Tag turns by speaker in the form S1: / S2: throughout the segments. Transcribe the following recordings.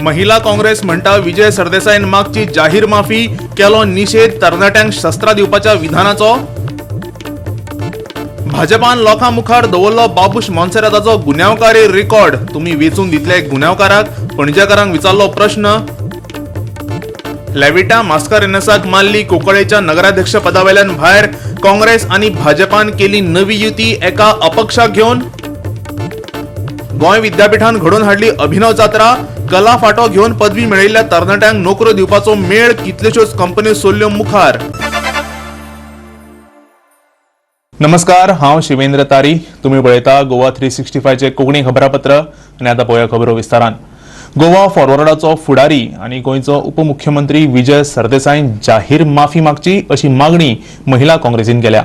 S1: महिला काँग्रेस म्हणटा, विजय सरदेसायन मागची जाहीर माफी. केलो निशेध तरणाट्यांक शस्त्रां दिवपाच्या विधानाचो. भाजपान लोकां मुखार दवरलो बाबूश मोन्सेराताचो गुन्यांवकारी रिकॉर्ड. तुमी वेंचून दितले गुन्यांवकाराक? पणजेकारांक विचारलो प्रश्न. लेविटा मास्कारेनसाक मारली कुंकळेच्या नगराध्यक्ष पदावेल्यान भायर. काँग्रेस आनी भाजपान केली नवी युती एका अपक्षाक घेवन. गोंय विद्यापीठान घडोवन हाडली अभिनव जात्रा. कला फांटो घेवन पदवी मेळयल्ल्या तरणाट्यांक नोकऱ्यो दिवपाचो मेळ. कितल्योश्योच कंपन्यो सोल्ल्यो मुखार. नमस्कार, हांव शिवेंद्र तारी. तुम्ही पळयता गोवा 365चे कोंकणी खबरापत्र आनी आतां पळोवया खबरो विस्तारान. गोवा फॉरवर्डाचो फुडारी आनी गोंयचो उपमुख्यमंत्री विजय सरदेसायन जाहीर माफी मागची अशी मागणी महिला काँग्रेसीन केल्या.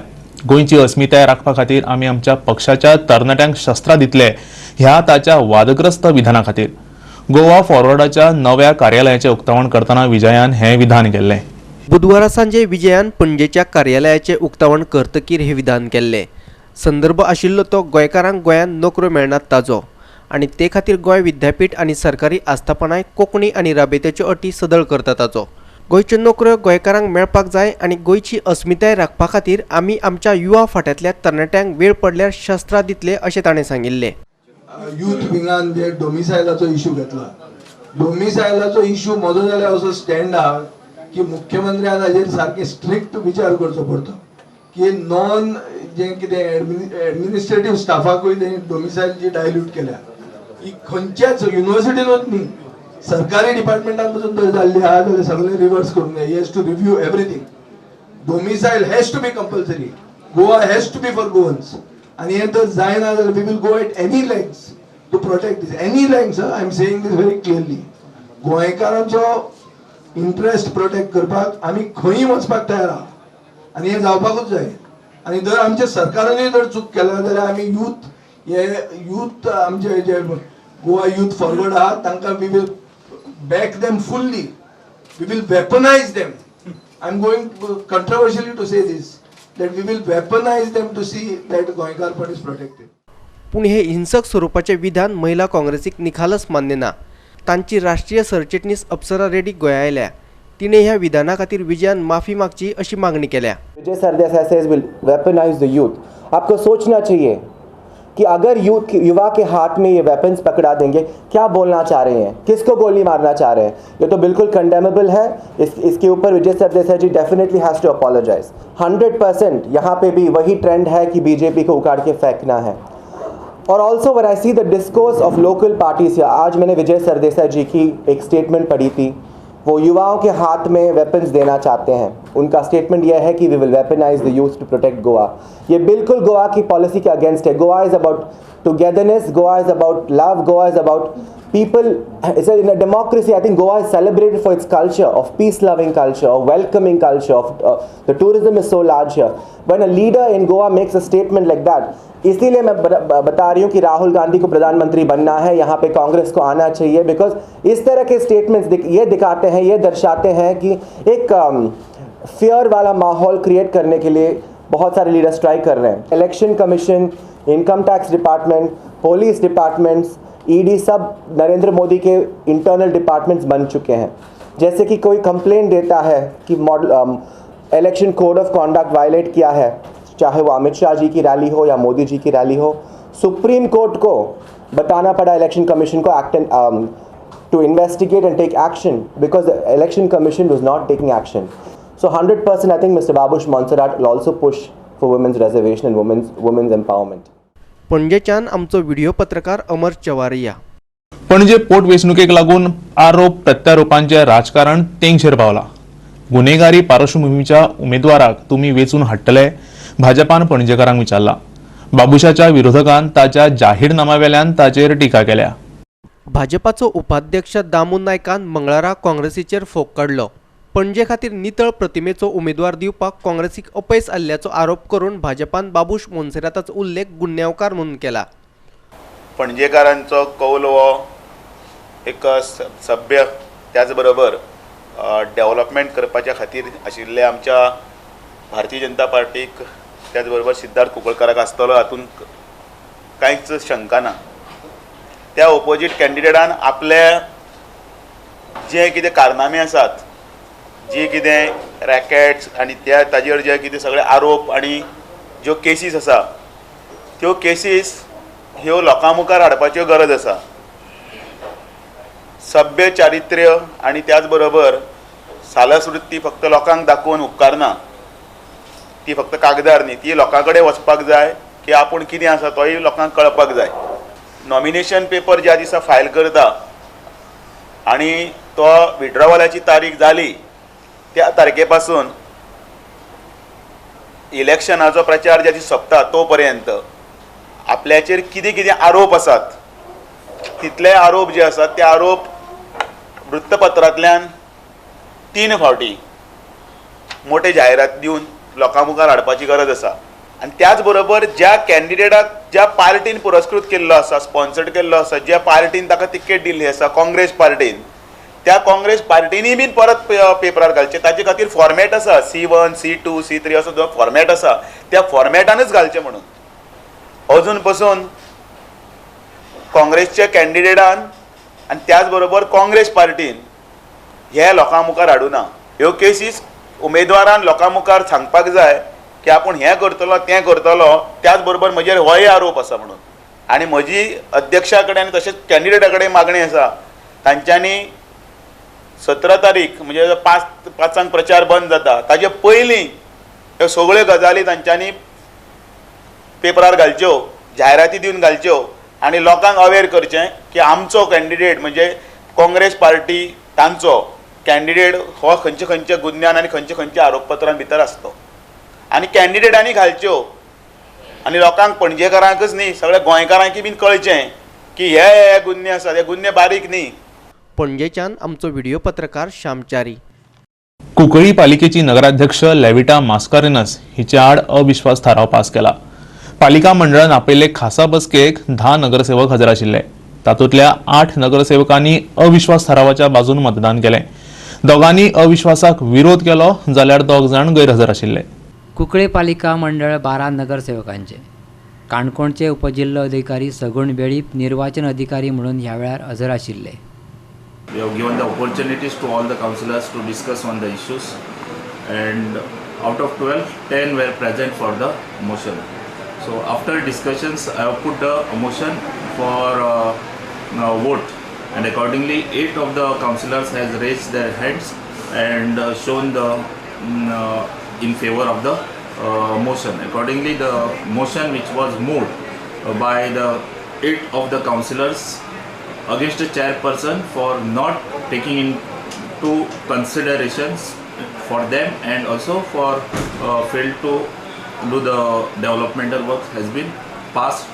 S1: गोंयची अस्मिताय राखपा खातीर आमी आमच्या पक्षाच्या तरणाट्यांक शस्त्रां दितले, ह्या ताच्या वादग्रस्त विधाना खातीर. गोवा फॉरवर्डाच्या नव्या कार्यालयाचें उक्तावण करतना विजयान हें विधान केल्लें.
S2: बुधवारा सांजे विजयान पणजेच्या कार्यालयाचें उक्तावण करतकीर हें विधान केल्लें. संदर्भ आशिल्लो तो गोंयकारांक गोंयांत नोकऱ्यो मेळनात ताजो आनी ते खातीर गोंय विद्यापीठ आनी सरकारी आस्थापनाय कोंकणी आनी राबित्याच्यो अटी सदळ करता ताचो. गोंयच्यो नोकऱ्यो गोंयकारांक मेळपाक जाय आनी गोंयची अस्मिताय राखपा खातीर आमी आमच्या युवा फांट्यांतल्या तरणाट्यांक वेळ पडल्यार शस्त्रां दितले, अशें ताणें सांगिल्लें.
S3: युथ विंगान जे डोमिसायलाचो इशू घेतला, डोमिसायलाचो इशू म्हजो जाल्यार असो स्टँड आहा की मुख्यमंत्र्यान हाजेर सारके स्ट्रिक्ट विचार करचो पडटलो की नॉन जे कितें एडमिनिस्ट्रेटीव स्टाफाकूय तेणी डोमिसायल जी डायल्यूट केल्या, ही खंयच्याच युनिवर्सिटीनूच न्ही, सरकारी डिपार्टमेंटान पसून जर जाल्ली आहा जाल्यार सगळें रिवर्स करूंक जाय. Has to review everything. Domicile has to be compulsory. Goa has to be for Goans. आनी हें जर जायना जाल्यार we will go at any lengths to protect this. Any lengths, I am saying this very clearly. गोंयकारांचो interest protect करपाक आमी खंयूय वचपाक तयार आहा आनी हें जावपाकूच जाय. आनी जर आमच्या सरकारानूय जर चूक केल्या जाल्यार आमी यूथ, हे यूथ, आमचे जे गोवा यूथ फॉरवर्ड आहा, तांकां we will back them fully. We will weaponize them. I am going controversially to say this, that we will weaponize them to see that गोंयकारपण is protected.
S2: पूण हे हिंसक स्वरुपाचें विधान महिला काँग्रेसीक निखालस मान्य ना. तांची राष्ट्रीय सरचिटणीस अप्सरा रेड्डी गोंया आयल्या. तिणें ह्या विधाना खातीर विजयान माफी मागची अशी मागणी केल्या.
S4: Vijay Sardesai says will weaponize the youth. आपको सोचना चाहिए कि अगर यूथ, युवा के हाथ में ये वेपन्स पकड़ा देंगे, क्या बोलना चाह रहे हैं? किसको गोली मारना चाह रहे हैं? ये तो बिल्कुल कंडेमेबल है. इस इसके ऊपर विजय सरदेसाई जी definitely has to apologize 100%. यहाँ पे भी वही ट्रेंड है कि बीजेपी को उखाड़ के फेंकना है. और also, when I see the discourse of local parties, आज मैंने विजय सरदेसाई जी की एक स्टेटमेंट पढ़ी थी. वो युवाओं के हाथ में वेपन्स देना चाहते हैं. उनका स्टेटमेंट यह है कि we will weaponize the youth to protect Goa. ये बिल्कुल गोवा की पॉलिसी के अगेंस्ट है. Goa is about togetherness. Goa is about love. Goa is about people. It's in a democracy. I think Goa is celebrated for its culture of peace loving culture, of welcoming culture, of the tourism is so large here. When a leader in Goa makes a statement like that, इसीलिए मैं बता रही हूँ कि राहुल गांधी को प्रधानमंत्री बनना है, यहाँ pay Congress को आना चाहिए, because इस तरह के स्टेटमेंट्स ये दिखाते हैं, ये दर्शाते हैं कि एक फियर वाला माहौल क्रिएट करने के लिए बहुत सारे लीडर्स ट्राई कर रहे हैं. Election Commission, Income Tax Department, police departments, ED, सब नरेंद्र मोदी के इंटरनल डिपार्टमेंट्स बन चुके हैं. जैसे कि कोई कंप्लेंट देता है कि model election code of conduct violate किया है, चाहे वो अमित शाह जी की रैली हो या मोदी जी की रैली हो, सुप्रीम कोर्ट को बताना पड़ा इलेक्शन कमीशन को act to investigate and take action, because the Election Commission was not taking action. So 100%, I think Mr. Babush Monserrat will also push for women's reservation and women's empowerment.
S2: पणजेच्यान आमचो video पत्रकार अमर चवारिया.
S1: पणजे पोटवेंचणुकेक लागून आरोप प्रत्यारोपांचे राजकारण तेंगशेर पावला. गुन्हेगारी पार्श्वभूमीच्या उमेदवाराक तुमी वेंचून हाडटले? भाजपान पणजेकारांक विचारला. बाबुशाच्या विरोधकान ताच्या जाहीरनाम्यावेल्यान ताचेर टिका केल्या.
S2: भाजपाचो उपाध्यक्ष दामू नायकान मंगळारा काँग्रेसीचेर फोग काडलो. पणजे खातीर नितळ प्रतिमेचो उमेदवार दिवपाक काँग्रेसीक अपयस आयिल्ल्याचो आरोप करून भाजपान बाबूश मोन्सेराताचो उल्लेख गुन्यांवकार म्हणून केला.
S1: पणजेकारांचो कौल हो एक सभ्य, त्याच बरोबर डेव्हलपमेंट करपाच्या खातीर आशिल्ले आमच्या भारतीय जनता पार्टीक, त्याच बरोबर सिद्धार्थ कुंकळकाराक आसतलो, हातूंत कांयच शंका ना. त्या ओपोजीट कॅन्डिडेटान आपल्या
S5: जे कितें कारनामे आसात, जे कितें रॅकेट्स आनी त्या ताजेर जे कितें सगळे आरोप आनी ज्यो केसीस आसा त्यो केसीस ह्यो लोकां मुखार हाडपाच्यो गरज आसा. सभ्य चारित्र्य आनी त्याच बरोबर सालसवृत्ती फक्त लोकांक दाखोवन उपकारना, ती फक्त कागदार न्ही, ती लोकां कडेन वचपाक जाय की आपूण कितें आसा तोय लोकांक कळपाक जाय. नॉमिनेशन पेपर ज्या दिसा फायल करता आनी तो विड्रॉवलाची तारीख जाली त्या तारखे पासून इलेक्शनाचो प्रचार ज्या दीस सोंपता तो पर्यंत आपल्याचेर कितें कितें आरोप आसात तितले आरोप जे आसात ते आरोप वृत्तपत्रांतल्यान 3 फावटी मोठे जायरात दिवन लोकां मुखार हाडपाची गरज आसा. आनी त्याच बरोबर ज्या कॅन्डिडेटाक ज्या पार्टीन पुरस्कृत केल्लो आसा, स्पॉन्सर्ड केल्लो आसा, ज्या पार्टीन ताका तिकेट दिल्ली आसा काँग्रेस पार्टीन, त्या काँग्रेस पार्टीनी बीन परत पेपरार घालचे. ताचे खातीर फॉर्मेट आसा, C1 C2 C3 असो जो फॉर्मेट आसा त्या फॉर्मेटानच घालचे म्हणून. अजून पसून काँग्रेसच्या कॅन्डिडेटान आनी त्याच बरोबर काँग्रेस पार्टीन हे लोकां मुखार हाडुना. ह्यो केसीस उमेदवारान लोकां मुखार सांगपाक जाय की आपूण हें करतलो तें करतलो, त्याच बरोबर म्हजेर होय आरोप आसा म्हणून. आनी म्हजी अध्यक्षा कडेन तशेंच कॅन्डिडेटा कडेन मागणी आसा तांच्यांनी 17 तारीख म्हणजे 5 प्रचार बंद जाता ताजे पयलीं ह्यो सगळ्यो गजाली तांच्यांनी पेपरार घालच्यो, जायराती दिवन घालच्यो आनी लोकांक अवेर करचें की आमचो कॅन्डिडेट म्हणजे काँग्रेस पार्टी तांचो कॅन्डिडेट हो खंयचे खंयचे गुन्यांव आनी खंयचे खंयचे आरोपपत्रां भितर आसतो. आनी कॅन्डिडेटांनी घालच्यो आनी लोकांक पणजेकारांकच न्ही सगळ्या गोंयकारांकय बीन कळचें की हे हे गुन्हे आसात, हे गुन्हे बारीक न्ही.
S2: पणजेच्यान आमचो व्हिडिओ पत्रकार श्यामचारी.
S1: कुंकळी पालिकेची नगराध्यक्ष लेविटा मास्कारेनस हिचे आड अविश्वास थाराव पास केला. पालिका मंडळान आपयल्ले खासा बसकेक 10 नगरसेवक हजर आशिल्ले. तातूंतल्या 8 नगरसेवकांनी अविश्वास थारावाच्या बाजून मतदान केलें. दोगांनी अविश्वासाक विरोध केलो जाल्यार 2 जाण गैरहजर आशिल्ले.
S6: कुंकळे पालिका मंडळ 12 नगरसेवकांचे. काणकोणचे उपजिल्लो अधिकारी सगुण वेळीप निर्वाचन अधिकारी म्हणून ह्या वेळार हजर आशिल्ले.
S7: We have given the opportunities to all the councillors to discuss on the issues, and out of 12, 10 were present for the motion. So after discussions, I have put the motion for vote, and accordingly 8 of the councillors has raised their hands and shown the in favor of the motion. Accordingly, the motion which was moved by the 8 of the councillors against the chairperson for not taking into considerations for them and also for failed to do the developmental work has been passed.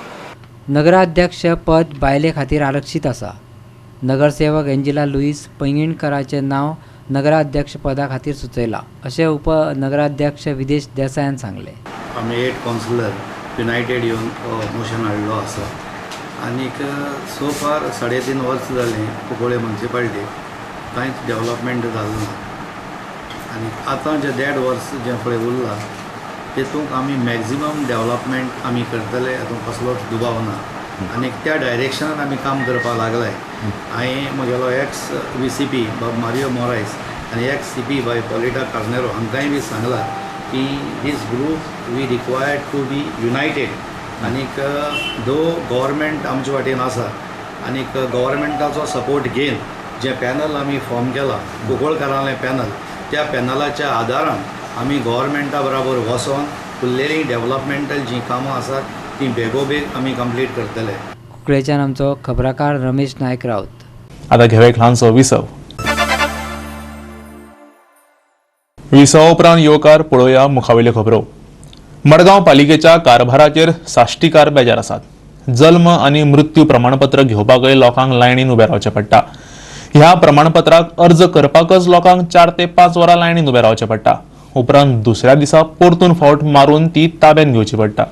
S6: नगराध्यक्ष पद बायले खातीर आरक्षीत आसा. नगरसेवक Angela Luis पैंगीणकराचें नांव नगराध्यक्ष पदा खातीर सुचयलां अशें उपनगराध्यक्ष विदेश देसायान सांगलें.
S8: आमी 8 कावन्सिलर युनायटेड येवन मोशन हाडलो आसा आनीक सो फार 3.5 वर्स जालें कुंकळे मुन्सिपालिटीक कांयच डेवलपमेंट जालें ना आनी आतां जें 1.5 वर्स जें पळय उरलां तेतूंक आमी मॅक्जिमम डेवलपमेंट आमी करतले हातूंत कसलोच दुबाव ना आनी त्या डायरेक्शनान आमी काम करपाक लागले. हांवें म्हगेलो एक्स VCP बाब मारियो मोरायस आनी एक्स CP बाय पॉलिटा कार्नेरो हांकांय बी सांगलां की this group we required to be united आनीक दो गव्हर्मेंट आमचे वाटेन आसा आनीक गव्हर्मेंटाचो सपोर्ट घेवन जें पॅनल आमी फॉर्म केलां कुंकळकारांलें पॅनल, त्या पॅनलाच्या आदारान आमी गव्हर्मेंटा बराबर वचोन उरलेलीं डेवलपमेंटल जीं कामां आसात तीं बेगोबेग आमी कंप्लीट करतले.
S6: कुंकळेच्यान आमचो खबराकार रमेश नायक राऊत.
S1: आता घेवया एक ल्हानसो विसव. विसवा उपरांत येवकार पळोवया मुखावेल्यो खबरो. मडगांव पालिकेच्या कारभाराचेर साश्टीकार बेजार आसात. जल्म आनी मृत्यू प्रमाणपत्र घेवपाकय लोकांक लायनीन उबें रावचें पडटा. ह्या प्रमाणपत्राक अर्ज करपाकच लोकांक 4 ते 5 वरां लायनीन उबें रावचें पडटा. उपरांत दुसऱ्या दिसा परतून फावट मारून ती ताब्यान घेवची पडटा.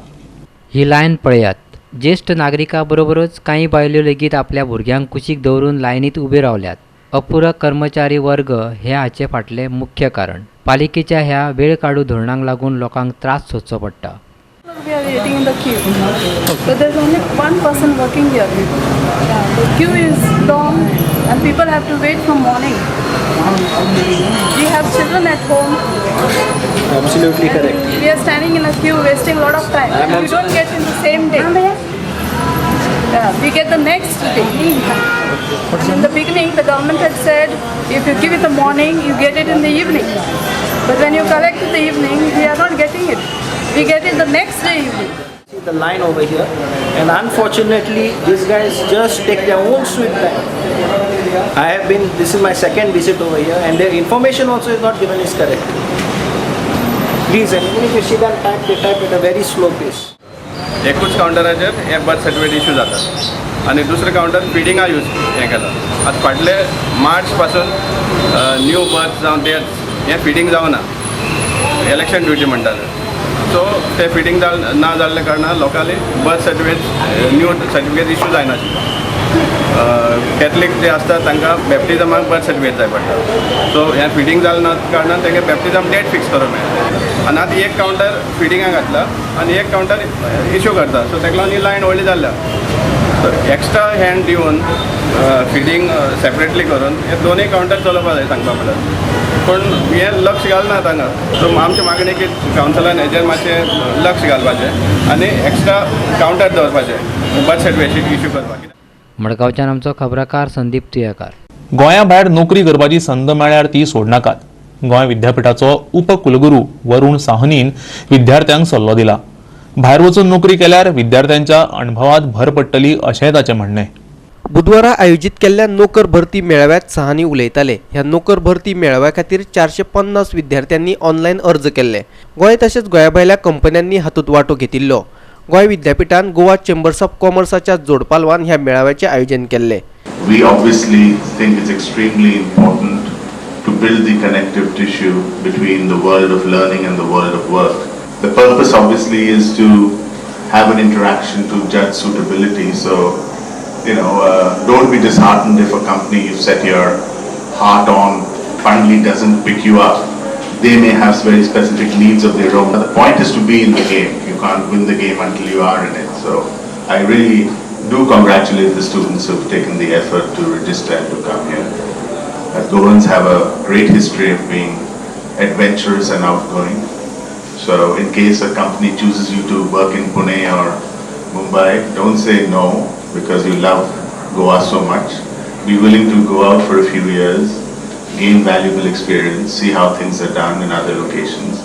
S6: ही लायन पळयात. ज्येश्ठ नागरिकां बरोबरच कांय बायल्यो लेगीत आपल्या भुरग्यांक कुशीक दवरून लायनीत उबे रावल्यात. अपुरक कर्मचारी वर्ग हे हाचे फाटलें मुख्य कारण. पालिकेच्या ह्या वेळ काडू धोरणांक लागून लोकांक त्रास सोंसचो पडटा.
S9: we are waiting in the queue. But there's only one person working here. Yeah, the queue is long and people have to wait from morning. We have children at home.
S10: Absolutely correct.
S9: We are standing in a queue wasting a lot of time. We don't get in the same day. Yeah, we get the next day. In the beginning, the government had said if you give it the morning, you get it in the evening. But when you collect in the evening, we are not getting it. We get it the next day evening.
S10: See the line over here, and unfortunately, these guys just take their own sweet time. This is my second visit over here, and their information also is not given is correct. Please, and even if you see them type, they type at a very slow pace.
S11: एकूच कावंटराचेर हे birth certificate issue जाता आनी दुसरें counter फिडिंगा use हें केलां. आतां फाटले मार्च पासून न्यू बर्थ जावं डेथ हें फिडींग जावना, इलेक्शन ड्युटी म्हणटात. सो ते फिटींग ना जाल्ल्या कारणान लोकांनी birth certificate, new certificate issue जायनाशिल्लो. कॅथलीक जे आसता तांकां बॅप्टिजमाक बर्थ सर्टिफिकेट जाय पडटा. सो हें फिटींग जालें ना कारणान तांकां बॅप्टिजम डेट फिक्स करूंक मेळना. आनी आतां एक कावंटर फिटिंगाक घातला आनी एक कावंटर इशू करता. सो ताका लागून ही लायन व्हडली जाल्या. सो एक्स्ट्रा हँड दिवन फिटींग सेपरेटली करून हे दोनूय कावंटर चलोवपा जाय सांगपा म्हणल्यार, पूण हें लक्ष घालना तांकां. सो आमची मागणी की कावन्सिलान हेजेर मातशें लक्ष घालपाचें आनी एक्स्ट्रा कावंटर दवरपाचें बर्थ सर्टिफिकेट इशू करपाक.
S6: मडगांवच्यान आमचो खबराकार संदीप तुयेकार.
S1: गोंया भायर नोकरी करपाची संद मेळ्ळ्यार ती सोडनाकात. गोंय विद्यापीठाचो उपकुलगुरू वरुण साहनीन विद्यार्थ्यांक सल्लो दिला. भायर वचून नोकरी केल्यार विद्यार्थ्यांच्या अणभवात भर पडटली अशेंय ताचें म्हणणें.
S2: बुधवारा आयोजीत केल्ल्या नोकर भरती मेळाव्यात सहानी उलयताले. ह्या नोकर भरती मेळाव्या खातीर 450 विद्यार्थ्यांनी ऑनलायन अर्ज केल्ले. गोंय तशेंच गोंया भायल्या कंपन्यांनी हातूंत वांटो घेतिल्लो. गोंय विद्यापीठान गोवा चेंबर्स ऑफ कॉमर्साच्या जोडपालवान ह्या मेळाव्याचें आयोजन केल्लें.
S12: We obviously think it's extremely important to build the connective tissue between the world of learning and the world of work. The purpose obviously is to have an interaction to judge suitability. So, don't be disheartened if a company you've set your heart on finally doesn't pick you up. They may have very specific needs of their own. The point is to be in the game. You can't win the game until you are in it. So I really do congratulate the students who've taken the effort to register and to come here. Goans have a great history of being adventurous and outgoing. So in case a company chooses you to work in Pune or Mumbai, don't say no because you love Goa so much. Be willing to go out for a few years, gain valuable experience, see how things are done in other locations,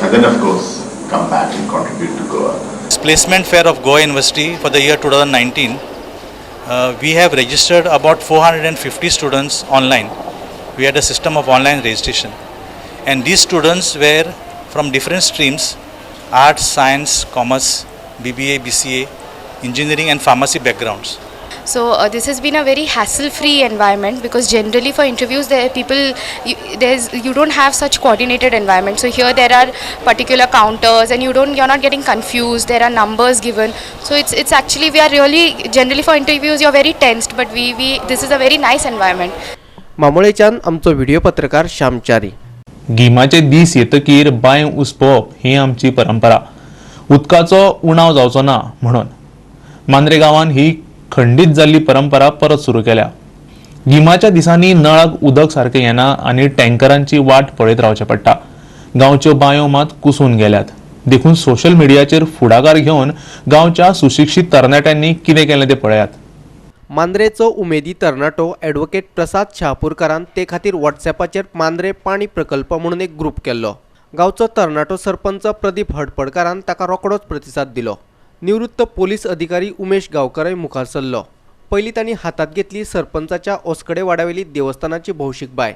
S12: and then of course come back and contribute to Goa.
S13: Placement fair of Goa University for the year 2019, we have registered about 450 students online. We had a system of online registration, and these students were from different streams: arts, science, commerce, BBA, BCA, engineering and pharmacy backgrounds.
S14: So this has been a very hassle-free environment, because generally for interviews there are people, you don't have such coordinated environment. So here there are particular counters and you're not getting confused. There are numbers given. So it's actually we are really generally for interviews you're very tensed, but we this is a very nice environment.
S2: मामोळेच्यान आमचो video पत्रकार श्यामचारी.
S1: गिमाचे दीस येतकीर बांय उसपोवप ही आमची परंपरा. उदकाचो उणाव जावचो ना म्हणून मांद्रे गांवान ही खंडीत जाल्ली परंपरा परत सुरू केल्या. गिमाच्या दिसांनी नळाक उदक सारकें येना आनी टँकरांची वाट पळयत रावचें पडटा. गांवच्यो बांयो मात कुसून गेल्यात. देखून सोशल मिडियाचेर फुडाकार घेवन गांवच्या सुशिक्षीत तरणाट्यांनी कितें केलें तें पळयात.
S2: मांद्रेचो उमेदी तरणाटो ॲडव्होकेट प्रसाद शहापूरकारान ते खातीर व्हॉट्सॲपाचेर मांद्रे पाणी प्रकल्प म्हणून एक ग्रुप केल्लो. गांवचो तरणाटो सरपंच प्रदीप हडपडकारान ताका रोखडोच प्रतिसाद दिलो. निवृत्त पोलीस अधिकारी उमेश गांवकारय मुखार सरलो. पयलीं तांणी हातांत घेतली सरपंचाच्या ओसकडे वाड्यावेली देवस्थानाची भौशीक बांय.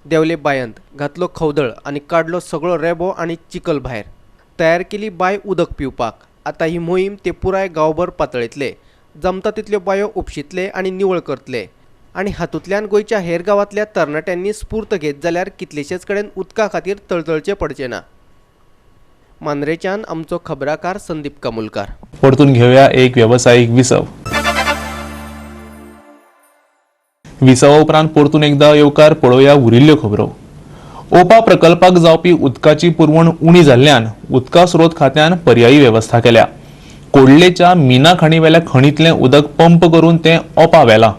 S2: देंवले बांयंत, घातलो खवदळ आनी काडलो सगळो रेबो आनी चिखल भायर. तयार केली बांय उदक पिवपाक. आतां ही मोहीम ते पुराय गांवभर पातळयतले. जमता तितल्यो बांयो उपशितले आनी निवळ करतले. आनी हातूंतल्यान गोंयच्या हेर गांवांतल्या तरणाट्यांनी स्फूर्त घेत जाल्यार कितलेशेच कडेन उदका खातीर तळतळचें पडचें ना. मांद्रेच्यान आमचो खबराकार संदीप कामुलकार.
S1: परतून घेवया एक वेवसायीक विसव. विसवा उपरांत परतून एकदा येवकार पळोवया उरिल्ल्यो खबरो. ओपा प्रकल्पाक जावपी उदकाची पुरवण उणी जाल्ल्यान उदका स्रोत खात्यान पर्यायी वेवस्था केल्या. कोडलेच्या मीना खाणीवेल्या खणींतलें उदक पंप करून तें ओपा व्हेलां.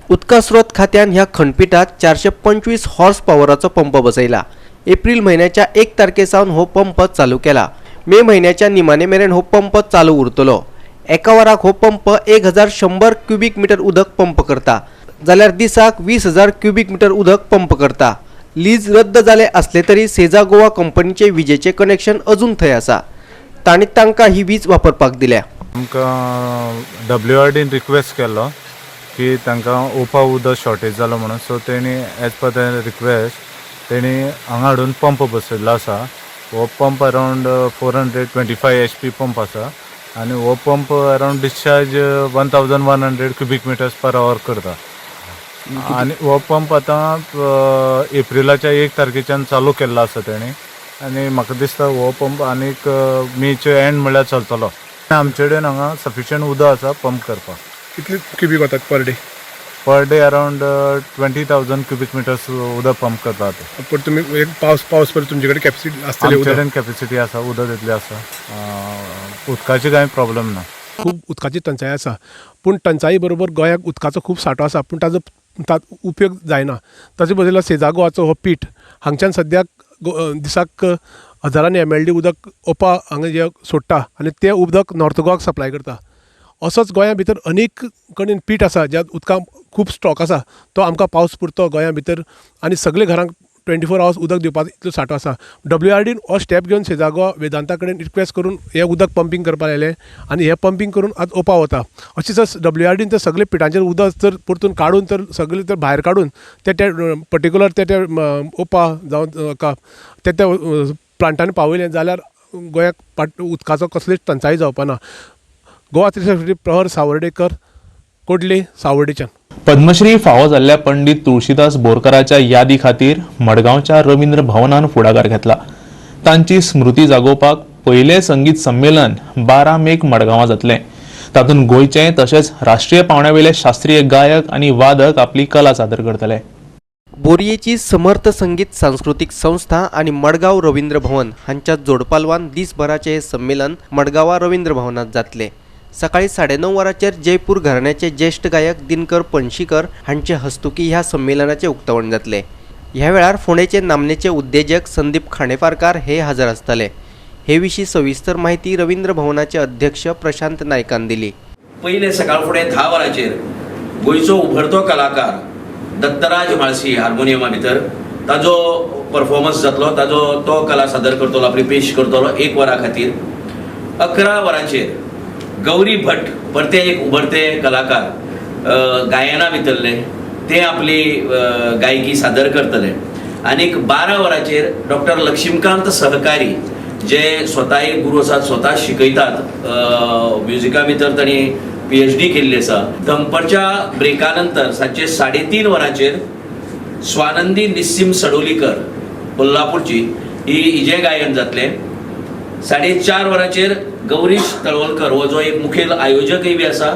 S2: उदका स्रोत खात्यान ह्या खणपिठात 425 हॉर्स पॉवराचो पंप बसयला. एप्रिल म्हयन्याच्या 1 तारखे सावन हो पंप चालू केला. मे म्हयन्याच्या निमाणे मेरेन हो पंप चालू उरतलो. एका वराक हो पंप 1100 क्युबीक मिटर उदक पंप करता, जाल्यार दिसाक 20,000 क्युबीक मिटर उदक पंप करता. लीज रद्द जाले असले तरी सेजा गोवा कंपनीचे विजेचे कनेक्शन अजून थंय आसा. तांणी तांकां ही वीज वापरपाक दिल्या.
S15: आमकां WRDन रिक्वेस्ट केल्लो की तांकां ओपा उदक शॉर्टेज जालो म्हणून, सो तेणी एज पर the request तेणी हांगा हाडून पंप बसयल्लो आसा. हो पंप अरावंड 425 HP pump आसा आनी हो pump around discharge 1100 cubic meters per hour करता. आनी हो पंप आतां एप्रिलाच्या 1 तारखेच्यान चालू केल्लो आसा तेणी आनी म्हाका दिसता हो पंप आनीक मेचे एंड म्हणल्यार चलतलो. आमचे कडेन हांगा सफिशियंट उदक आसा पंप करपाक.
S16: कितले क्युबीक वतात per day?
S15: Per day around 20,000 cubic meters उदक पंप करतात.
S16: पण तुमी एक पावस पावस पर तुमचे कडेन कॅपॅसिटी आसतली?
S15: आमचे कडेन कॅपॅसिटी आसा, उदक तितलें आसा, उदकाची कांय प्रॉब्लम ना.
S16: खूब उदकाची टंचाई आसा, पूण टंचाई बरोबर गोंयाक उदकाचो खूब सांठो आसा, पूण ताजो उपयोग जायना. ताचे बदला सेजा गोवाचो हो पीठ हांगच्यान सद्याक दिसाक हजारांनी MLD उदक ओपा हांगा जे सोडटा आनी तें उदक नॉर्थ गोवाक सप्लाय करता. असोच गोंया भितर अनेक कडेन पीठ आसा ज्या उदकां खूब स्टॉक आसा, तो आमकां पावस पुरतो गोंया भितर आनी सगळे घरांक 24 आवर्स उदक दिवपाक इतलो सांठो आसा. WRDन हो स्टेप घेवन सेजा गोवा वेदांता कडेन रिक्वेस्ट करून हें उदक पंपींग करपाक लायलें आनी हें पंपींग करून आज ओपा वता. अशें जर WRDन तर सगळे पिठांचेर उदक जर परतून काडून तर सगळें तर भायर काडून ते ते पर्टिकुलर ते ते ओपा जावं ते त्या प्लांटांनी पावयलें जाल्यार गोंयाक उदकाचो कसलीच टंचाई जावपा ना. गोवा 360 प्रहर सावर्डेकर, कोडली, सावर्डेच्यान.
S1: पद्मश्री फावो जाल्ल्या पंडित तुळशीदास बोरकराच्या यादी खातीर मडगांवच्या रवींद्र भवनान फुडाकार घेतला. तांची स्मृती जागोवपाक पयलें संगीत संमेलन 12 मेक मडगांवां जातलें. तातूंत गोंयचे तशेंच राष्ट्रीय पांवड्यावेले शास्त्रीय गायक आनी वादक आपली कला सादर करतले.
S2: बोरयेची समर्थ संगीत सांस्कृतीक संस्था आनी मडगांव रवींद्र भवन हांच्या जोडपालवान दिसभराचें हें संमेलन मडगांवा रवींद्र भवनांत जातलें. सकाळी 9:30 वरांचेर जयपूर घराण्याचे ज्येश्ठ गायक दिनकर पणशीकर हांचे हस्तुकी ह्या संमेलनाचें उक्तावण जातलें. ह्या वेळार फोंडेचे नामनेचे उद्देजक संदीप खांडेपारकार हे हजर आसतले. हे विशीं सविस्तर माहिती रवींद्र भवनाचे अध्यक्ष प्रशांत नायकान दिली.
S17: पयले सकाळ फुडें 10 वरांचेर गोंयचो उभरतो कलाकार दत्तराज म्हाळसी हार्मोनियमा भितर ताजो परफॉर्मन्स जातलो, ताजो तो कला सादर करतलो, आपली पेश करतलो 1 वरा खातीर. 11 वरांचेर गौरी भट परते एक उभरते कलाकार गायना भितरले ते आपली गायकी सादर करतले. आनीक 12 वरांचेर डॉक्टर लक्ष्मीकांत सहकारी जे स्वता एक गुरू आसात, स्वता शिकयतात, म्युजिका भितर तांणी PhD केल्ली आसा. दनपारच्या ब्रेका नंतर सांजचे 3:30 वरांचेर स्वानंदी निस्सीम सडोलीकर कोल्हापूरची ही हिजें गायन जातलें. 4:30 वरांचेर गौरीश तळवलकर हो जो एक मुखेल आयोजकय बी आसा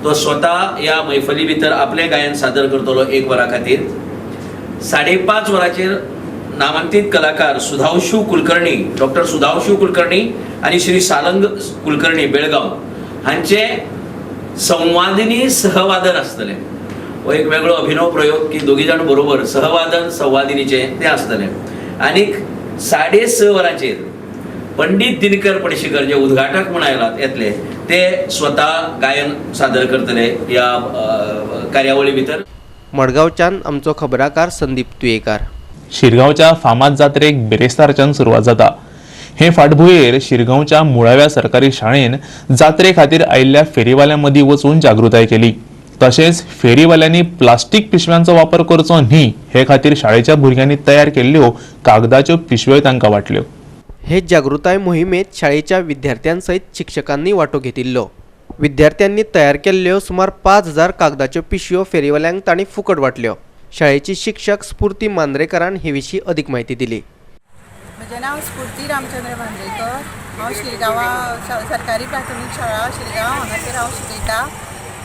S17: तो स्वता ह्या मैफली भितर आपलें गायन सादर करतलो 1 वरा खातीर. 5:30 वरांचेर नामांकीत कलाकार सुधांशू कुलकर्णी, डॉक्टर सुधांशू कुलकर्णी आनी श्री सालंग कुलकर्णी बेळगांव हांचे संवादिनी सहवादन आसतलें. हो एक वेगळो अभिनव प्रयोग की दोगी जाण बरोबर सहवादन संवादिनीचें तें आसतलें. आनीक 6:30 वरांचेर पंडित दिनकर पणशीकर जे उद्घाटक म्हूण आयलात येतले ते स्वता गायन सादर करतले ह्या कार्यावळी भितर.
S2: मडगांवच्यान आमचो खबराकार संदीप तुयेकार.
S1: शिरगांवच्या फामाद जात्रेक बिरेस्तारच्यान सुरवात जाता. हे फाटभुंयेर शिरगांवच्या मुळाव्या सरकारी शाळेन जात्रे खातीर आयिल्ल्या फेरीवाल्यां मदीं वचून जागृताय केली. तशेंच फेरीवाल्यांनी प्लास्टीक पिशव्यांचो वापर करचो न्ही हे खातीर शाळेच्या भुरग्यांनी तयार केल्ल्यो कागदाच्यो पिशव्यो तांकां वांटल्यो.
S2: हे जागृताय मोहिमेत शाळेच्या विद्यार्थ्यांसयत शिक्षकांनी वांटो घेतिल्लो. विद्यार्थ्यांनी तयार केल्ल्यो सुमार 5000 कागदाच्यो पिशव्यो फेरीवाल्यांक तांणी फुकट वांटल्यो. शाळेची शिक्षक स्फूर्ती मांद्रेकरान हे विशीं अदीक म्हायती दिली.
S18: म्हजें नांव स्फूर्ती रामचंद्र मांद्रेकर. हांव शिरगांवा सरकारी प्राथमीक शाळा शिरगांव हांगासर हांव शिकयता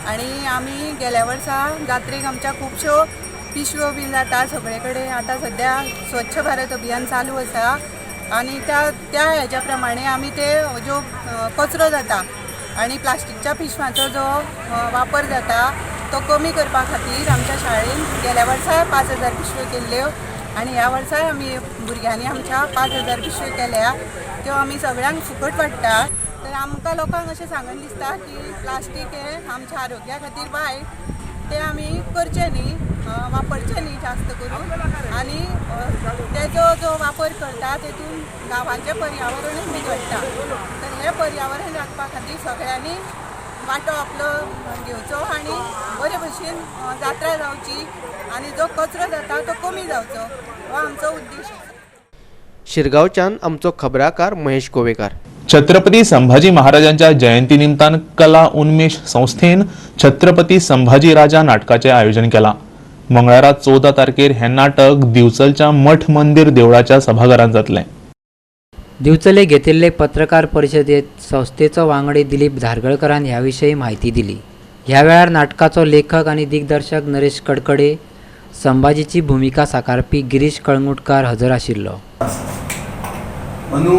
S18: आनी आमी गेल्या वर्सा जात्रेक आमच्या खुबश्यो पिशव्यो बीन जाता सगळे कडेन. आतां सद्या स्वच्छ भारत अभियान चालू आसा आनी त्या त्या हेज्या प्रमाणे आमी ते ज्यो कचरो जाता आनी प्लास्टिकच्या पिशव्यांचो जो वापर जाता तो कमी करपा खातीर आमच्या शाळेन गेल्या वर्सा 5000 पिशव्यो केल्ल्यो आनी ह्या वर्साय आमी भुरग्यांनी आमच्या 5000 पिशव्यो केल्या, त्यो आमी सगळ्यांक फुकट वाडटा. तर आमकां लोकांक अशें सांगन दिसता की प्लास्टीक हें आमच्या आरोग्या खातीर वायट, तें आमी करचें न्ही, वापरचें न्ही जास्त करून आनी तेजो जो वापर करता तेतून गांवांचें पर्यावरणूय बिगडटा. तर हें पर्यावरण राखपा खातीर सगळ्यांनी वांटो आपलो घेवचो आनी बरे भशेन जात्रा जावची आनी जो कचरो जाता तो कमी जावचो, हो आमचो उद्देश आसा.
S2: शिरगांवच्यान आमचो खबराकार महेश गोवेकार.
S1: छत्रपती संभाजी महाराजांच्या जयंती निमतान कला उन्मेष संस्थेन छत्रपती संभाजी राजा नाटकाचे आयोजन केलां. मंगळारा 14 तारखेर हें नाटक दिवचलच्या मठ मंदिर देवळाच्या सभाघरांत जातलें.
S6: दिवचले घेतिल्ले पत्रकार परिशदेत संस्थेचो वांगडी दिलीप धारगळकरान ह्या विशीं म्हायती दिली. ह्या वेळार नाटकाचो लेखक आनी दिग्दर्शक नरेश कडकडे, संभाजीची भुमिका साकारपी गिरीश कळंगुटकार हजर आशिल्लो.
S19: अंदू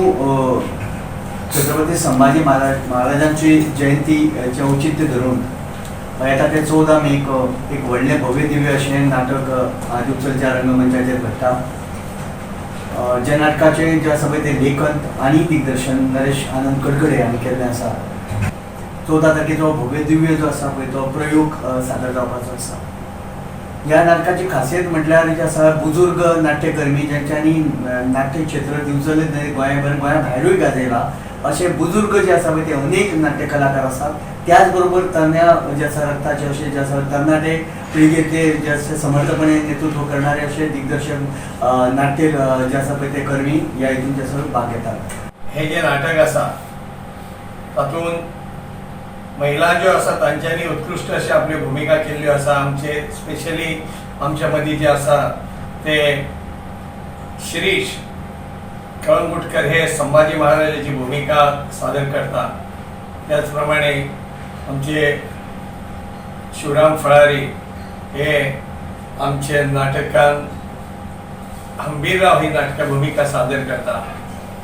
S19: छत्रपती संभाजी महाराजांची जयंतीचें औचित्य धरून येता ते 14 मेक एक व्हडलें भव्य दिव्य अशें नाटक दिवचलच्या रंगमंचाचेर घडटा. ज्या नाटकाचें जें आसा पळय तें लेखन आनी दिग्दर्शन नरेश आनंद कडकडे हांणी केल्लें आसा. 14 तारखेचो भव्य दिव्य जो आसा पळय तो प्रयोग सादर जावपाचो आसा. ह्या नाटकाची खासियत म्हटल्यार जे आसा बुजुर्ग नाट्यकर्मी ज्यांच्यांनी नाट्य क्षेत्र दिवचले न्हय गोंयाभर गोंया भायरूय गाजयला अशे बुजुर्ग जे आसा पळय ते अनेक नाट्य कलाकार आसात. त्याच बरोबर तरण्या जे आसा रक्ताचे अशे जे आसा तरणाटे पिळगेतले जे अशे समर्थपणे नेतृत्व करणारे अशे दिग्दर्शक नाट्य जे आसा पळय ते कर्मी ह्या हितून जे आसा भाग घेतात.
S20: हे जे नाटक आसा तातूंत महिला ज्यो आसा तांच्यांनी उत्कृश्ट अशी आपल्यो भुमिका केल्ल्यो आसा. आमचे स्पेशली आमच्या मदीं जे आसा ते शिरीष कळंगुटकर हे संभाजी महाराजाची भुमिका सादर करता. त्याच प्रमाणे आमचे शिवराम फळारी हे आमचे नाटकान हंबीरराव ही नाटका भुमिका सादर करता.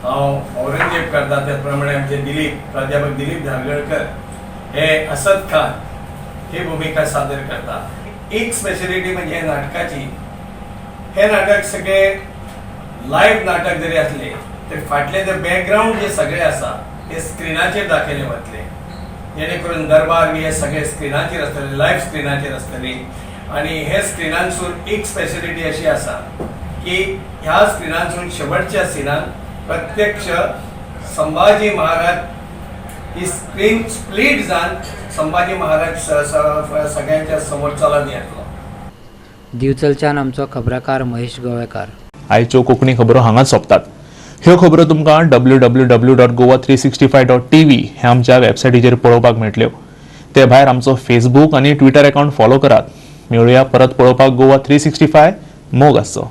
S20: हांव औरंगजेब करता. त्याच प्रमाणे आमचे दिलीप प्राध्यापक दिलीप धारगळकर हे असद खान ही भुमिका सादर करता. एक स्पेशलिटी म्हणजे नाटकाची, हे नाटक सगळे लायव्ह नाटक जरी असले तरी फाटले जे बॅकग्रावंड जे सगळे आसा ते स्क्रिनाचेर दाखयले वतले, जेणे करून दरबार बी हे सगळे स्क्रिनाचेर आसतले, लायव्ह स्क्रिनाचेर आसतले. आनी हे स्क्रिनांसून एक स्पेशलिटी अशी आसा की ह्या स्क्रिनांसून शेवटच्या सिनान प्रत्यक्ष संभाजी महाराज ही स्क्रीन स्प्लीट जावन संभाजी महाराज सगळ्यांच्या समोर चलत येतलो.
S6: दिवचलच्यान आमचो खबराकार महेश गोवेकार.
S1: आयच्यो कोंकणी खबरो हांगाच सोंपतात. ह्यो खबरो तुमकां www.goa365.tv ह्या आमच्या वेबसायटीचेर पळोवपाक मेळटल्यो. ते भायर आमचो फेसबूक आनी ट्विटर अकाउंट फॉलो करात. मेळुया परत पळोवपाक गोवा 365. मोग आसचो.